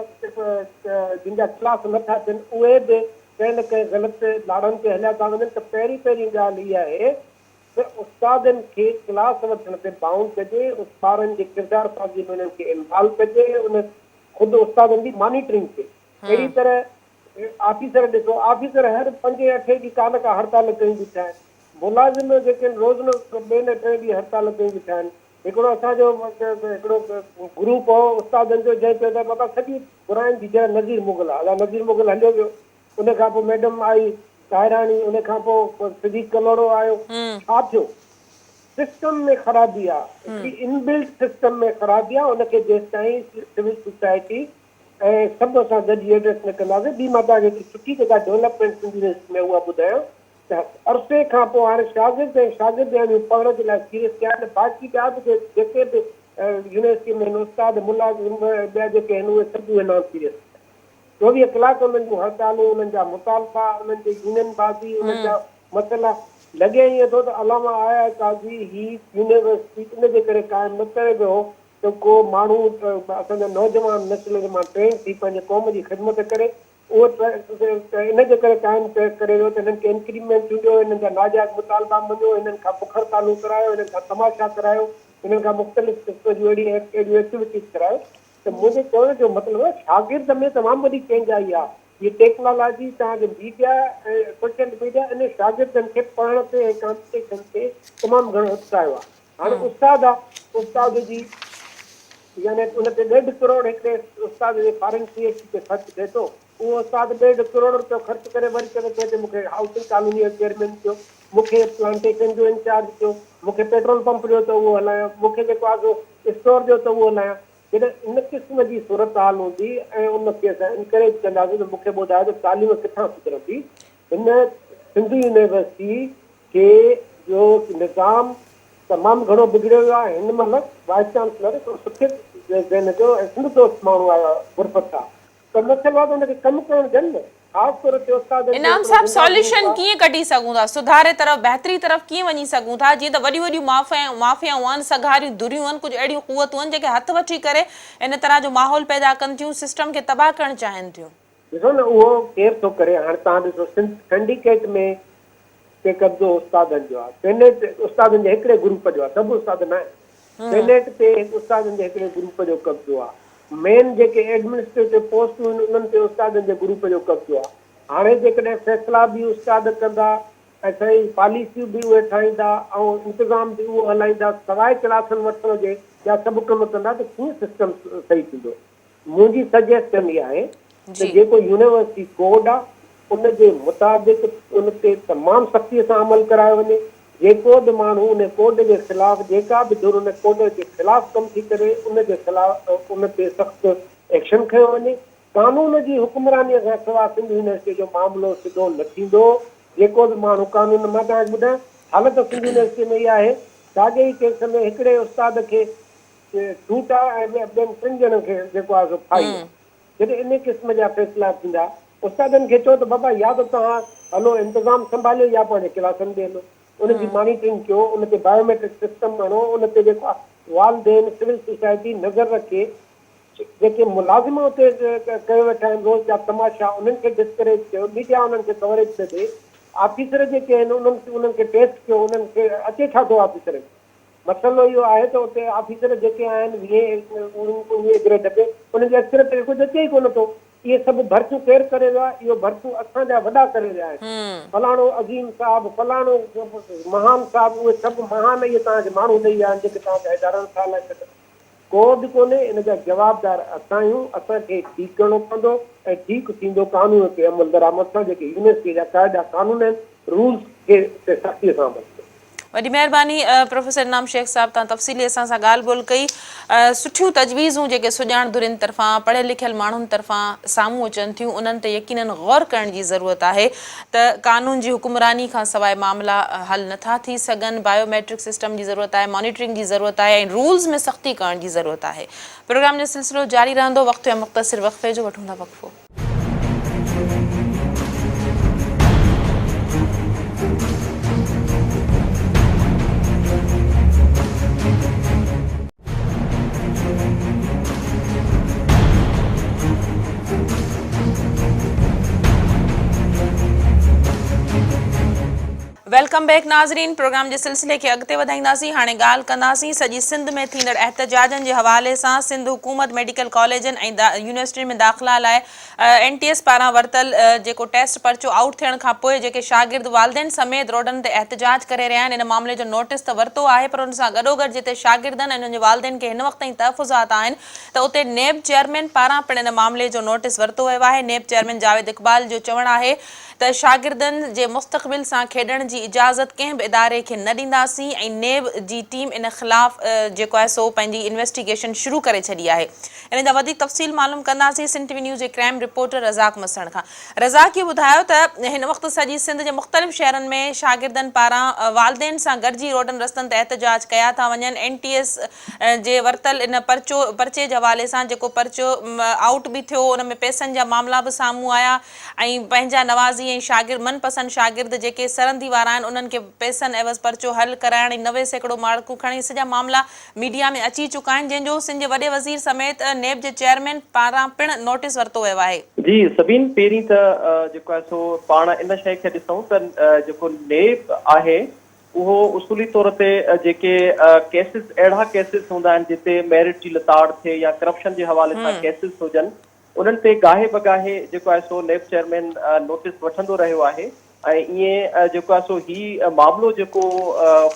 جن جا ڪلاس نه ٿا ٿين اهي به ڪنهن نه ڪنهن غلط لاڙن تي هليا ٿا وڃن ته پهرين پهرين ڳالهه اها آهي ته استادن کي ڪلاس وٺڻ تي بائونڊ ڪجي ٻارن جي ڪردار سازي ۾ انهن کي انوالو ڪجي ان خود استادن جي مانيٽرنگ ٿئي اهڙي طرح آفيسر ڏسو آفيسر هر پنجين اٺين ڏينهن ڪا نه ڪا هڙتال ڪيون بيٺا آهن ملازم جيڪي آهن روز نه ٻئي نه ٽئين ڏينهن هڙتال ڪيون بيٺا آهن هڪڙو اسان جو هڪڙو گروپ هو استادن جو جنهن چيو ته بابا سڄي براين جي جڙ نذير مغل آ ادا نذير مغل هليو ويو ان کان پوء ميڊم آئي طاهراڻي ان کان پوء صديق ڪلهوڙو آيو ڇا ٿيو سسٽم ۾ خرابي آ هڪڙي ان بلٽ سسٽم ۾ خرابي آ ان کي جيستائين سول سوسائٽي ۽ سڀ اسان گڏجي ايڊريس نه ڪنداسين ٻي مان توهان کي هڪڙي سٺي جيڪا ڊولپمينٽ سنڌ يونيورسٽي ۾ اها ٻڌايان ته عرصي کان پوء هاڻي شاگرد ۽ شاگردياڻيون پڙهڻ جي لاء سيريس ٿيا آهن باقي ٻيا به جيڪي به يونيورسٽي ۾ آهن استاد ملازم ٻيا جيڪي آهن اهي سڀ اهي نان سيريس ٿيا آهن 24 ڪلاڪ انهن جون هڙتالون انهن جا مطالبا انهن جي يونين بازي انهن جا مسئلا لڳي ائين ٿو ته علامه آء آء قاضي هي يونيورسٽي ان جي ڪري قائم نه ڪري ويو هو ته ڪو ماڻهو اسان جا نوجوان نسل مان ٽرين ٿي پنهنجي قوم جي خدمت ڪري اهو ته ان جي ڪري قائم ڪري ويو ته هنن کي انڪريمينٽون ڏيو، هنن جا ناجائز مطالبا مڃو، هنن کان بک هڙتالون ڪرايو، هنن کان تماشا ڪرايو، هنن کان مختلف قسم جون اهڙيون اهڙيون ايڪٽيوٽيز ڪرايو ته منهنجي چوڻ جو مطلب آهي شاگرد ۾ تمام وڏي چينج آئي آهي. هي ٽيڪنالاجي توهان جو ميڊيا ۽ سوشل ميڊيا ان شاگردن کي پڙهڻ تي ۽ ڪامپٽيشن تي تمام گهڻو اتساهيو آهي. هاڻي استاد آ استاد جي يعني ان تي ڏيڍ ڪروڙ هڪڙي استاد جي فارن پي ايڇ ڊي تي خرچ ٿئي ٿو اهو استاد ڏيڍ ڪروڙ روپيو خرچ ڪري وري چوي ٿو هتي مون کي هائوسنگ ڪالوني جو چيئرمين ٿيو مون کي پلانٽيشن جو انچارج ٿيو مون کي پيٽرول پمپ ڏيو ته اهو هلايان مون کي جيڪو آ سو اسٽور ڏيو ته اهو هلايان جڏهن ان قسم جي صورتحال هوندي ۽ ان کي اسان انڪريج ڪنداسين ته مون کي ٻڌايو ته تعليم ڪٿان سڌرندي هن سنڌ يونيورسٽي کي جو نظام تمام گهڻو بگڙيو ويو آهي، هن مهل وائيس چانسلر هڪڙو سٺي ذهن جو ۽ سنڌ دوست ماڻهو آهي غرفت صاحب پر مسئلو آهي ته ان کي ڪم ڪرڻ ڏين نه خاص طور تي استادن جو انعام هڪڙو صاحب غنڊا سوليوشن گروپ آهي. ڪيئن ڪڍي سگهون ٿا سڌاري طرف بهتري طرف ڪيئن وڃي سگهون ٿا جيئن ته وڏيون وڏيون مافيائون آهن سگهاريون ڌريون آهن ڪجهه اهڙيون قوتون آهن جيڪي هٿ وٺي ڪري ان طرح جو ماحول پيدا ڪن ٿيون سسٽم کي تباهه ڪرڻ چاهين ٿيون. ڏسو نه اهو ڪير ٿو ڪري هاڻ توهان ڏسو سنڌ سنڊيڪيٽ ۾ تي قبضو استادن جو آهي سينيٽ استادن جي هڪڙي گروپ جو آهي سڀ استاد نه آهن سينيٽ تي هڪ استادن جي هڪڙي گروپ جو قبضو آهي مين جيڪي ايڊمنسٽريٽو پوسٽون آهن انهن تي استادن جي گروپ جو قبضو آهي هاڻي جيڪڏهن فيصلا به استاد ڪندا ۽ سائين پاليسيون به اهي ٺاهيندا ۽ انتظام به اهو هلائيندا سواء ڪلاسن وٺڻ جي ٻيا سڀ ڪم ڪندا ته ڪيئن سسٽم صحيح ٿيندو منهنجي سجيسشن اها آهي ته جيڪو يونيورسٽي ڪوڊ آ ان جي مطابق ان تي تمام سختي سان عمل ڪرايو وڃي، جيڪو به ماڻهو ان ڪوڊ جي خلاف جيڪا به ڌر ان ڪوڊ جي خلاف ڪم ٿي ڪري ان جي خلاف ان تي سخت ايڪشن کنيو وڃي. قانون جي حڪمراني کان سواء سنڌ يونيورسٽي جو معاملو سڌو نه ٿيندو، جيڪو به ماڻهو قانون مان توهان کي ٻڌايان حالت سنڌ يونيورسٽي ۾ اها آهي ساڳئي ئي ڪيس ۾ هڪڙي استاد کي ڇوٽ آ ۽ ٻين ٽن ڄڻن کي جيڪو آ سو ڦاهي آ. جڏهن انهي قسم جا فيصلا ٿيندا، استادن کي چئو ته بابا يا ته توهان هلو انتظام سنڀاليو يا پنهنجي ڪلاسن ڏي هلو. ان جي مانيٽرنگ ڪيو، ان تي بايوميٽرڪ سسٽم آڻو، ان تي جيڪو آ والدين، سول سوسائٽي نظر رکي، جيڪي ملازم اتي ڪيو ويٺا آهن روز جا تماشا انهن کي ڊسڪريج ڪيو، ميڊيا انهن کي ڪوريج نه ڏي، آفيسر جيڪي آهن انهن کي ٽيسٽ ڪيو، انهن کي اچي ڇا ٿو آفيسرن کي؟ مسئلو اهو آهي ته اتي آفيسر جيڪي آهن ويهين اڻويهين گريڊ تي انهن جي اڪثريت کي ڪجهه اچي ئي ڪونه ٿو. اهي سڀ ڀرتيون ڪير ڪري ويو آهي؟ اهو ڀرتيون اسان جا وڏا ڪري ويا آهن. فلاڻو عظيم صاحب، فلاڻو مهان صاحب اهي سڀ مهان اهي توهان کي ماڻهو ڏئي ويا آهن جيڪي توهان جا ادارا نٿا هلائي سگهن. ڪو به ڪونهي ان جا جوابدار اسان آهيون، اسان کي ٺيڪ ڪرڻو پوندو ۽ ٺيڪ ٿيندو قانون تي عملدرآمد سان جيڪي يونيورسٽي جا قاعدا قانون آهن رولز کي تي سختي سان عمل ڪيو. وڏي مهرباني پروفيسر انعام شيخ صاحب توهان تفصيلي اسان سان ڳالهه ٻولهه ڪئي سٺيون تجويزون جيڪي سڄاڻ ڌرين طرفان پڙهيل لکيل ماڻهن طرفان سامهون اچن ٿيون انهن تي يقينن غور ڪرڻ جي ضرورت آهي ته قانون جي حڪمراني کان سواء معاملا حل نٿا ٿي سگهن بايو ميٽرڪ سسٽم جي ضرورت آهي مانيٽرنگ جي ضرورت آهي ۽ رولز ۾ سختي ڪرڻ جي ضرورت آهي پروگرام جو سلسلو جاري رهندو وقت ٿيو آهي مختصر وقفي جو وٺون ٿا وقفو. Welcome back ناظرين پروگرام جي سلسلي کي اڳتي وڌائينداسين هاڻي ڳالهه ڪنداسين سڄي سنڌ ۾ ٿيندڙ احتجاجن جي حوالي سان سنڌ حڪومت ميڊيڪل ڪاليجن ۽ يونيورسٽين ۾ داخلا لاء اين ٽي ايس پاران ورتل جيڪو ٽيسٽ پرچو آئوٽ ٿيڻ کان پوء جيڪي شاگرد والدين سميت روڊن تي احتجاج ڪري رهيا آهن ان معاملي جو نوٽيس ته ورتو آهي پر ان سان گڏوگڏ جتي شاگردن ۽ انهن جي والدين کي هن وقت تائين تحفظات آهن ته اتي نيب چيئرمين پاران پڻ ان معاملي جو نوٽيس ورتو ويو آهي نيب چيئرمين جاويد اقبال جو چوڻ آهي ته شاگردن جي مستقبل سان کيڏڻ جي اجازت ڪنهن به اداري کي نه ڏينداسين ۽ نيب جي ٽيم ان خلاف جيڪو آهي سو پنهنجي انويسٽيگيشن شروع ڪري ڇڏي آهي ان جا وڌيڪ تفصيل معلوم ڪنداسين سنڌ ٽي وي نيوز جي ڪرائيم رپورٽر رزاق مسڻ کان رزاق اهو ٻڌايو ته هن وقت سڄي سنڌ جي مختلف شهرن ۾ شاگردن پاران والدين سان گڏجي روڊن رستن تي احتجاج ڪيا ٿا وڃن اين ٽي ايس جي ورتل ان پرچو پرچي جي حوالي سان جيڪو پرچو آئوٽ به ٿيو ان ۾ پئسن جا معاملا به سامهون آيا ۽ پنهنجا نوازي ۽ شاگرد من پسند شاگرد جيڪي سرندي وارا آهن انهن کي پئسن عيوض پرچو حل ڪرائڻ ۽ 90% مارڪون کڻي سڄا معاملا ميڊيا ۾ اچي چڪا آهن جنهن جو سنڌ جي وڏي وزير سميت نيب جي چيئرمين پاران پڻ نوٽيس ورتو ويو آهي. جي سبين پهرين ته جيڪو آهي سو پاڻ ان شيء کي ڏسون ته جيڪو نيب آهي اهو اصولي طور تي جيڪي ڪيسز اهڙا ڪيسز هوندا آهن جتي ميرٽ جي لتاڙ ٿئي يا ڪرپشن جي حوالي سان ڪيسز هجن انهن تي گاهي بگاهي جيڪو آهي سو نيب چيئرمين نوٽيس وٺندو رهيو آهي ۽ ائين جيڪو آهي سو هي معاملو جيڪو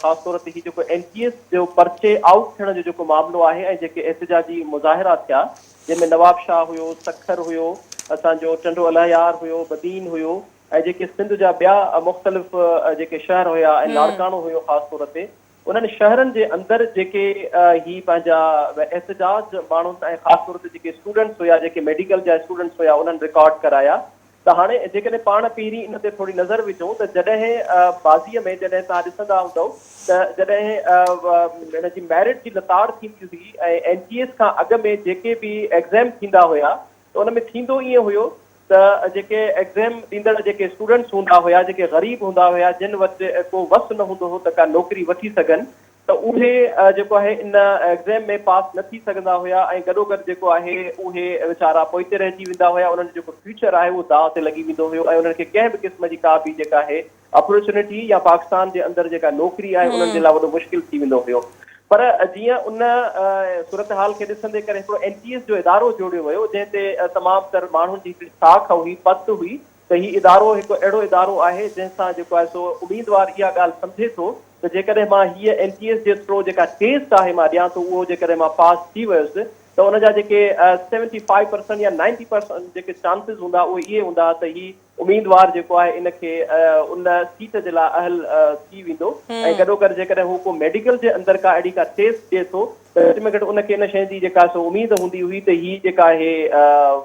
خاص طور تي هي جيڪو اين ٽي ايس جو پرچي آئوٽ ٿيڻ جو جيڪو معاملو آهي ۽ جيڪي احتجاجي مظاهرا ٿيا جنهن ۾ نواب شاهه هيو سکر هيو اسان جو ٽنڊو الهيار هيو بدين هيو ۽ جيڪي سنڌ جا ٻيا مختلف جيڪي شهر هيا ۽ لاڙڪاڻو هيو خاص طور تي انهن شهرن جي اندر جيڪي هي پنهنجا احتجاج ماڻهن ۽ خاص طور تي جيڪي اسٽوڊنٽس هيا جيڪي ميڊيڪل جا اسٽوڊنٽس هيا انهن رڪارڊ ڪرايا ته هاڻي جيڪڏهن پاڻ پهرين ان تي ٿوري نظر وجهون ته جڏهن ماضي ۾ جڏهن توهان ڏسندا هوندؤ ته جڏهن هن جي ميرٽ جي لتاڙ ٿيندي هئي ۽ اين ٽي ايس کان اڳ ۾ جيڪي به ايگزيم ٿيندا هيا ته ان ۾ ٿيندو ائين هيو ته جيڪي ايگزيم ڏيندڙ جيڪي اسٽوڊنٽس هوندا هيا، جيڪي غريب هوندا هيا، جن وٽ ڪو وس نه هوندو هو ته ڪا نوڪري وٺي سگهن ته اهي جيڪو آهي ان ايگزيم ۾ پاس نه ٿي سگهندا هيا ۽ گڏوگڏ جيڪو آهي اهي ويچارا پوئتي رهجي ويندا هيا انهن جو جيڪو فيوچر آهي اهو داء تي لڳي ويندو هيو ۽ انهن کي ڪنهن به قسم جي ڪا به جيڪا آهي اپرچونٽي يا پاڪستان جي اندر جيڪا نوڪري آهي انهن جي لاء وڏو مشڪل ٿي ويندو هيو پر جيئن ان صورتحال کي ڏسندي ڪري هڪڙو اين ٽي ايس جو ادارو جوڙيو ويو جنهن تي تمام تر ماڻهن جي هڪڙي ساک هئي پت هئي ته هي ادارو هڪ اهڙو ادارو آهي جنهن سان جيڪو آهي سو اميدوار اها ڳالهه سمجهي ٿو ته جيڪڏهن مان هيء اين ٽي ايس جي ٿرو جيڪا ٽيسٽ آهي مان ڏيان ٿو اهو جيڪڏهن مان پاس ٿي ويس ته ان جا جيڪي سيونٽي فائيو پرسنٽ يا نائنٽي پرسنٽ جيڪي چانسز هوندا اهي اهي هوندا ته هي اميدوار جيڪو آهي ان کي ان سيٽ جي لاء اهل ٿي ويندو ۽ گڏوگڏ جيڪڏهن هو ڪو ميڊيڪل جي اندر ڪا اهڙي ڪا ٽيسٽ ڏئي ٿو ته گهٽ ۾ گهٽ ان کي ان شيء جي جيڪا سو اميد هوندي هئي ته هي جيڪا آهي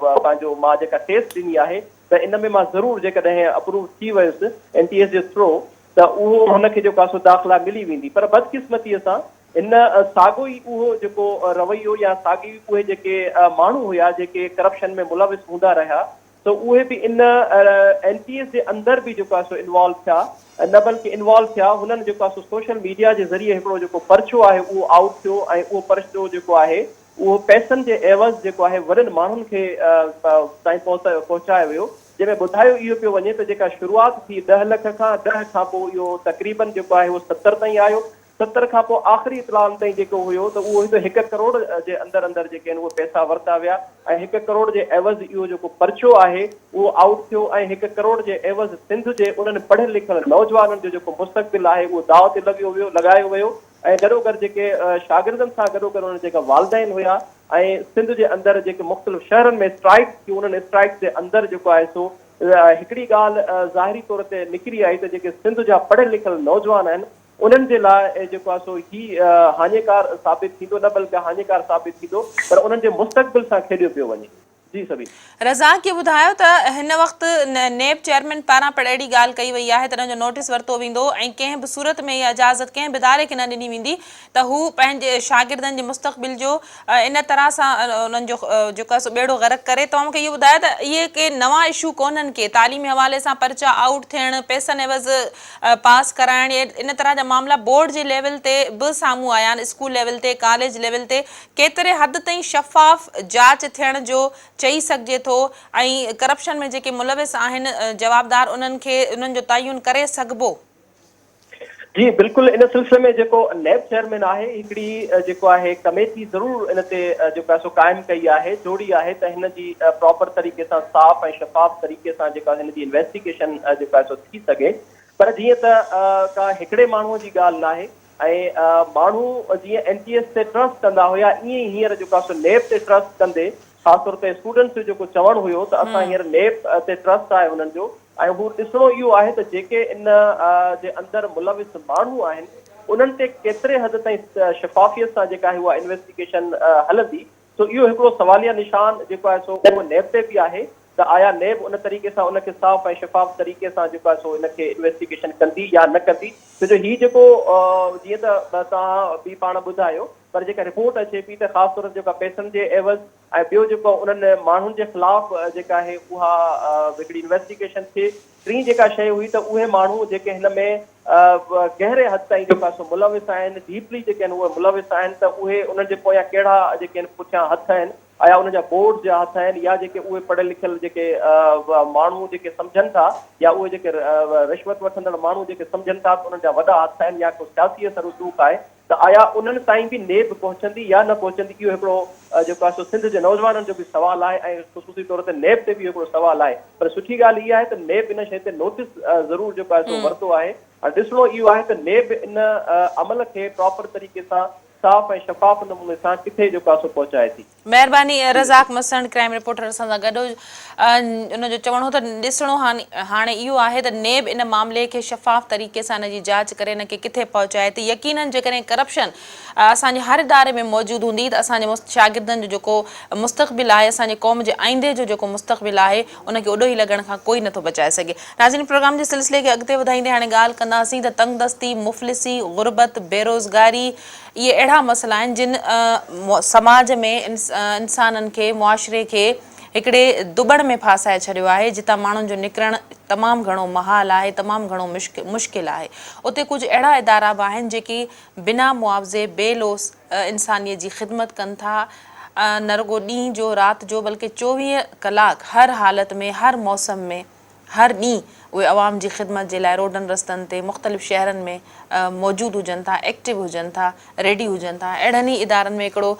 پنهنجو مان جيڪا ٽيسٽ ڏني آهي ته ان ۾ مان ضرور جيڪڏهن اپروو ٿي ويس اين ٽي ايس جي ٿرو ته اهو هن کي جيڪو آهي سو داخلا ملي ويندي پر بدقسمتيء سان هن ساڳو ئي اهو جيڪو رويو يا ساڳي اهي جيڪي ماڻهو هيا جيڪي ڪرپشن ۾ ملوث هوندا رهيا سو اهي به ان اين ٽي ايس جي اندر به جيڪو آهي سو انوالو ٿيا نه بلڪه انوالو ٿيا هنن جيڪو آهي سو سوشل ميڊيا جي ذريعي هڪڙو جيڪو پرچو آهي اهو آئوٽ ٿيو ۽ اهو پرچو جيڪو آهي اهو پئسن جي عيوض جيڪو آهي وڏن ماڻهن کي تائين پهچايو ويو جنهن ۾ ٻڌايو اهو پيو وڃي ته جيڪا شروعات ٿي ڏهه لک کان ڏهه کان پوء اهو تقريبن جيڪو آهي اهو 70 تائين آيو 70 کان پوء آخري اطلاعن تائين جيڪو هيو ته اهو هيو ته هڪ ڪروڙ جي اندر اندر جيڪي آهن اهي پئسا ورتا ويا ۽ هڪ ڪروڙ جي عيوض اهو جيڪو پرچو آهي اهو آئوٽ ٿيو ۽ هڪ ڪروڙ جي عيوض سنڌ جي انهن پڙهيل لکيل نوجوانن جو جيڪو مستقبل آهي اهو داء تي لڳيو ويو لڳايو ويو ۽ گڏوگڏ جيڪي شاگردن سان گڏوگڏ انهن جيڪا والدين هيا ۽ سنڌ جي اندر جيڪي مختلف شهرن ۾ اسٽرائيڪس ٿيون انهن اسٽرائيڪس جي اندر جيڪو آهي سو هڪڙي ڳالهه ظاهري طور تي نڪري آئي ته جيڪي سنڌ جا پڙهيل لکيل نوجوان آهن انهن جي لاء جيڪو آهي سو هي هاڃيڪار ثابت ٿيندو نه بلڪه هاڃيڪار ثابت ٿيندو پر انهن جي مستقبل سان کيڏيو پيو وڃي. جي سبي. رزاق اهو ٻڌايو ته هن وقت نيب چيئرمين پاران پڻ اهڙي ڳالهه ڪئي وئي آهي ته ان جو نوٽيس ورتو ويندو ۽ ڪنهن به صورت ۾ اها اجازت ڪنهن به اداري کي نه ڏني ويندي ته هو پنهنجي شاگردن جي مستقبل جو ان طرح سان انهن جو جيڪو آهي سو ٻيڙو غرق ڪري. توهان مون کي اهو ٻڌايو ته اهي ڪي نوان اشو ڪونهن ڪي تعليمي حوالي سان پرچا آئوٽ ٿيڻ، پئسن عيوض پاس ڪرائڻ يا ان طرح جا معاملا بورڊ جي ليول تي به سامهون آيا آهن، اسڪول ليول تي، ڪاليج ليول تي ڪيتري حد تائين شفاف جاچ ٿيڻ جو چئي سگهجي ٿو ۽ ڪرپشن ۾ جيڪي ملوث آهن جوابدار انهن کي انهن جو تعين ڪري سگهبو؟ جي بلڪل ان سلسلي ۾ جيڪو نيب چيئرمين آهي هڪڙي جيڪو آهي ڪميٽي ضرور ان تي جيڪو آهي سو قائم ڪئي آهي جوڙي آهي ته هن جي پراپر طريقي سان صاف ۽ شفاف طريقي سان جيڪا هن جي انويسٽيگيشن جيڪو آهي سو ٿي سگهي پر جيئن ته ڪا هڪڙي ماڻهو جي ڳالهه ناهي ۽ ماڻهو جيئن اين ٽي ايس تي ٽرسٽ ڪندا هيا ائين ئي هينئر جيڪو آهي سو نيب تي ٽرسٽ ڪندي خاص طور تي اسٽوڊنٽس جو جيڪو چوڻ هيو ته اسان هينئر نيب تي ٽرسٽ آهي انهن جو ۽ هو ڏسڻو اهو آهي ته جيڪي ان جي اندر ملوث ماڻهو آهن انهن تي ڪيتري حد تائين شفافيت سان جيڪا آهي اها انويسٽيگيشن هلندي سو اهو هڪڙو سواليه نشان جيڪو آهي سو اهو نيب تي به آهي ته آيا نيب ان طريقي سان ان کي صاف ۽ شفاف طريقي سان جيڪو آهي سو ان کي انويسٽيگيشن ڪندي يا نه ڪندي ڇو جو هي جيڪو جيئن ته توهان به پاڻ ٻڌايو پر جيڪا رپورٽ اچي پئي ته خاص طور تي جيڪا پئسن جي عيوض ۽ ٻيو جيڪو انهن ماڻهن جي خلاف جيڪا آهي اها هڪڙي انويسٽيگيشن ٿئي. ٽين جيڪا شيء هئي ته اهي ماڻهو جيڪي هن ۾ گهري حد تائين جيڪو آهي سو ملوث آهن، ڊيپلي جيڪي آهن اهي ملوث آهن ته اهي انهن جي پويان ڪهڙا جيڪي آهن پٺيان هٿ آهن، آيا انهن جا بورڊز جا هٿ آهن يا جيڪي اهي پڙهيل لکيل جيڪي ماڻهو جيڪي سمجهن ٿا يا اهي جيڪي رشوت وٺندڙ ماڻهو جيڪي سمجهن ٿا ته انهن جا وڏا هٿ آهن يا ڪو سياسي اثر رسوخ آهي ته آيا انهن تائين به نيب پهچندي يا نه پهچندي اهو هڪڙو جيڪو آهي سو سنڌ جي نوجوانن جو به سوال آهي ۽ خصوصي طور تي نيب تي به هڪڙو سوال آهي پر سٺي ڳالهه اها آهي ته نيب ان شيء تي نوٽيس ضرور جيڪو آهي سو ورتو آهي هاڻي ڏسڻو اهو آهي ته نيب ان عمل کي پراپر طريقي سان صاف ۽ شفاف نموني سان ڪٿي جيڪو آهي سو پهچائي ٿي. مهرباني رزاق مسڻ ڪرائيم رپورٽر اسان سان گڏ هو ان جو چوڻ هو ته ڏسڻو هاڻي اهو آهي ته نيب ان معاملي کي شفاف طريقي سان ان جي جاچ ڪري ان کي ڪٿي پهچائي ٿي يقينن جيڪڏهن ڪرپشن اسان جي هر اداري ۾ موجود هوندي ته اسان جي شاگردن جو جيڪو مستقبل آهي اسان جي قوم جي آئيندي جو جيڪو مستقبل آهي ان کي اڏوهي لڳڻ کان ڪوئي نٿو بچائي سگهي ناظرين پروگرام جي سلسلي کي اڳتي وڌائيندي هاڻي ڳالهه ڪنداسين ته تنگدستي مفلسي غربت بيروزگاري اهي اهڙا مسئلا آهن جن سماج ۾ انسانن کي معاشري کي هڪڙي دٻڻ ۾ ڦاسائي ڇڏيو آهي جتان ماڻهن جو نڪرڻ تمام گهڻو محال آهي تمام گهڻو مشڪل آهي اتي ڪجهه اهڙا ادارا به آهن جيڪي بنا معاوضي بي لوث انسانيت جي خدمت ڪن ٿا نه رڳو ڏينهن جو رات جو بلڪه 24 ڪلاڪ هر حالت ۾ هر موسم ۾ هر ڏينهن اهي عوام جي خدمت جي لاء روڊن رستن تي مختلف شهرن ۾ موجود هجن ٿا ايڪٽو هجن ٿا ريڊي هجن ٿا اهڙن ئي ادارن ۾ هڪڙو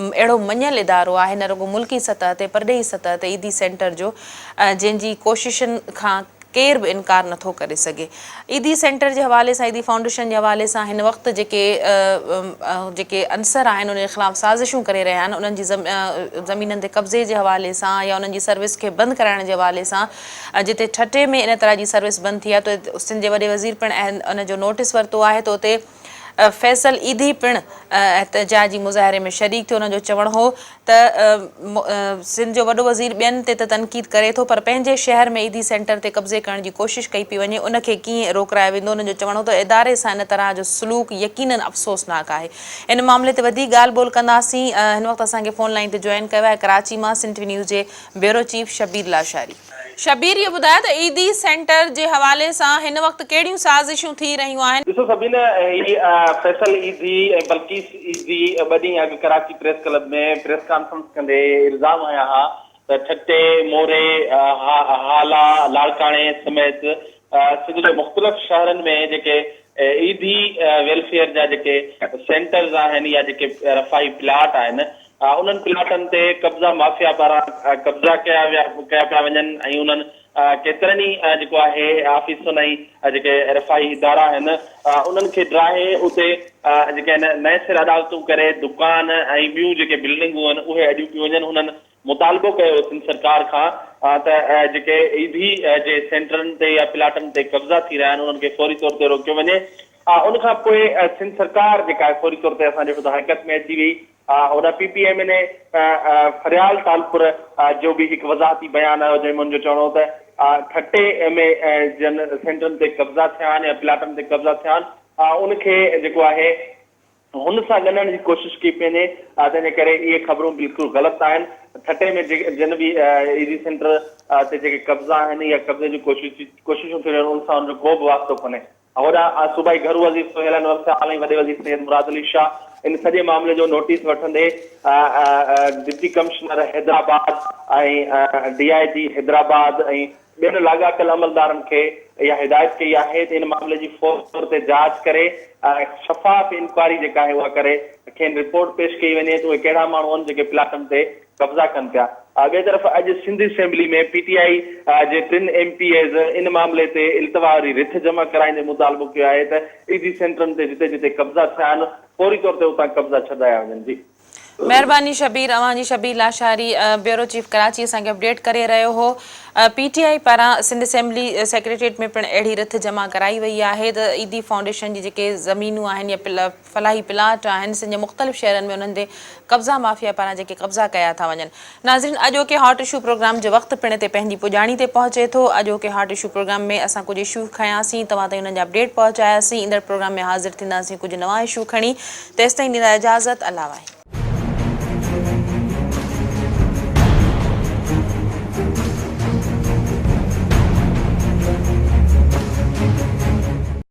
اهڙو مڃيل ادارو آهي نه رڳو ملڪي سطح تي پرڏيهي سطح تي ايڌي سينٽر جو جنهن جي ڪوششن کان ڪير به انڪار نٿو ڪري سگهي. ايڌي سينٽر جي حوالي سان ايڌي فائونڊيشن جي حوالي سان هن وقت جيڪي جيڪي عنصر آهن انهن جي خلاف سازشون ڪري رهيا آهن انهن جي زمينن تي قبضي جي حوالي سان يا انهن جي سروس کي بند ڪرائڻ جي حوالي سان جتي ٺٽي ۾ ان طرح جي سروس بند ٿي آهي ته سنڌ جي وڏي وزير پڻ ان جو نوٽيس ورتو آهي ته اتي فيصل ايڌي پڻ احتجاجي مظاهري ۾ شريڪ ٿيو. هن جو چوڻ هو ته سنڌ جو وڏو وزير ٻين تي ته تنقيد ڪري ٿو پر پنهنجي شهر ۾ ايڌي سينٽر تي قبضي ڪرڻ جي ڪوشش ڪئي پئي وڃي ان کي ڪيئن روڪرايو ويندو. هن جو چوڻ هو ته اداري سان ان طرح جو سلوڪ يقينن افسوسناڪ آهي. ان معاملي تي وڌيڪ ڳالهه ٻولهه ڪنداسين. هن وقت اسان کي فون لائين تي جوائن ڪيو آهي ڪراچي مان سنڌ ٽي وي نيوز جي بيورو چيف شبير لاشاري. شبير اهو ٻڌايو ته ايڌي سينٽر جي حوالي سان هن وقت ڪهڙيون سازشون ٿي رهيون آهن؟ ڏسو سبينه هي فيصل ايڌي ۽ بلقيس ايڌي ٻه ڏينهن اڳ Karachi press club ۾ press conference ڪندي الزام هنيا ها ته ٺٽي، موري، هالا، لاڙڪاڻي سميت سنڌ جي مختلف شهرن ۾ جيڪي ايڌي ويلفيئر جا جيڪي سينٽرز آهن يا جيڪي رفاهي پلاٽ آهن انهن پلاٽن تي قبضا مافيا پاران قبضا ڪيا ويا ڪيا پيا وڃن ۽ انهن ڪيترن ئي جيڪو آهي آفيسن ۽ جيڪي رفاهي ادارا آهن انهن کي ڊاهي اتي جيڪي آهن نئين سر اڏاوتون ڪري دڪان ۽ ٻيون جيڪي بلڊنگون آهن اهي اڏيون پيون وڃن هنن مطالبو ڪيو سنڌ سرڪار کان ته جيڪي ايڌي جي سينٽرن تي يا پلاٽن تي قبضا ٿي رهيا آهن انهن کي فوري طور تي روڪيو وڃي ان کان پوء سنڌ سرڪار جيڪا آهي فوري طور تي اسان ڏٺو ته حرڪت ۾ اچي وئي هوڏانهن P P M N A Faryal Talpur جو به هڪ وضاحتي بيان آيو جنهن ۾ هن جو چوڻ هو ته ٺٽي ۾ جن سينٽرن تي قبضا ٿيا آهن يا پلاٽن تي قبضا ٿيا آهن ان کي جيڪو آهي هن سان ڳنڍڻ جي ڪوشش ڪئي پئي وڃي تنهن جي ڪري اهي خبرون بلڪل غلط آهن ٺٽي ۾ جن به ايزي سينٽر تي جيڪي قبضا آهن يا قبضي جون ڪوششون ٿيون وڃن ان سان ان جو ڪو به واسطو ڪونهي. هوڏانهن صوبائي گهرو وزير سهيل انور سيال ۽ وڏي وزير سيد مراد علي شاهه ان سڄي معاملي جو نوٽيس وٺندي deputy commissioner Hyderabad ۽ D I G Hyderabad ۽ ٻين لاڳاپيل عملدارن کي اها هدايت ڪئي آهي ته ان معاملي جي فوري طور تي جاچ ڪري ۽ شفاف انڪوائري جيڪا آهي اها ڪري کين رپورٽ پيش ڪئي وڃي ته اهي ڪهڙا ماڻهو آهن جيڪي پلاٽن تي قبضا ڪن پيا. ٻئي طرف اڄ سنڌ اسيمبلي ۾ پي ٽي آء جي ٽن ايم پي ايز ان معاملي تي التوا واري رٿ جمع ڪرائيندي مطالبو ڪيو آهي ته ايزي سينٽرن تي جتي جتي قبضا ٿيا آهن فوري طور تي اتان قبضا ڇڏايا وڃن. جي. مهرباني شبير اوهان جي شبير لاشاري بيورو چيف ڪراچي اسان کي اپڊيٽ ڪري رهيو هو پي ٽي آء پاران سنڌ اسيمبلي سيڪريٽريٽ ۾ پڻ اهڙي رٿ جمع ڪرائي وئي آهي ته ايڌي فائونڊيشن جي جيڪي زمينون آهن يا فلاحي پلاٽ آهن سنڌ جي مختلف شهرن ۾ انهن تي قبضا مافيا پاران جيڪي قبضا ڪيا ٿا وڃن. ناظرين اڄوڪي هاٽ اشو پروگرام جو وقت پڻ هتي پنهنجي پڄاڻي تي پهچي ٿو. اڄوڪي هاٽ اشو پروگرام ۾ اسان ڪجهه اشو کنياسين توهان تائين انهن جا اپڊيٽ پهچاياسين ايندڙ پروگرام ۾ حاضر ٿينداسين ڪجهه نوان اشو کڻي تيستائين ڏيندا اجازت الله واهي.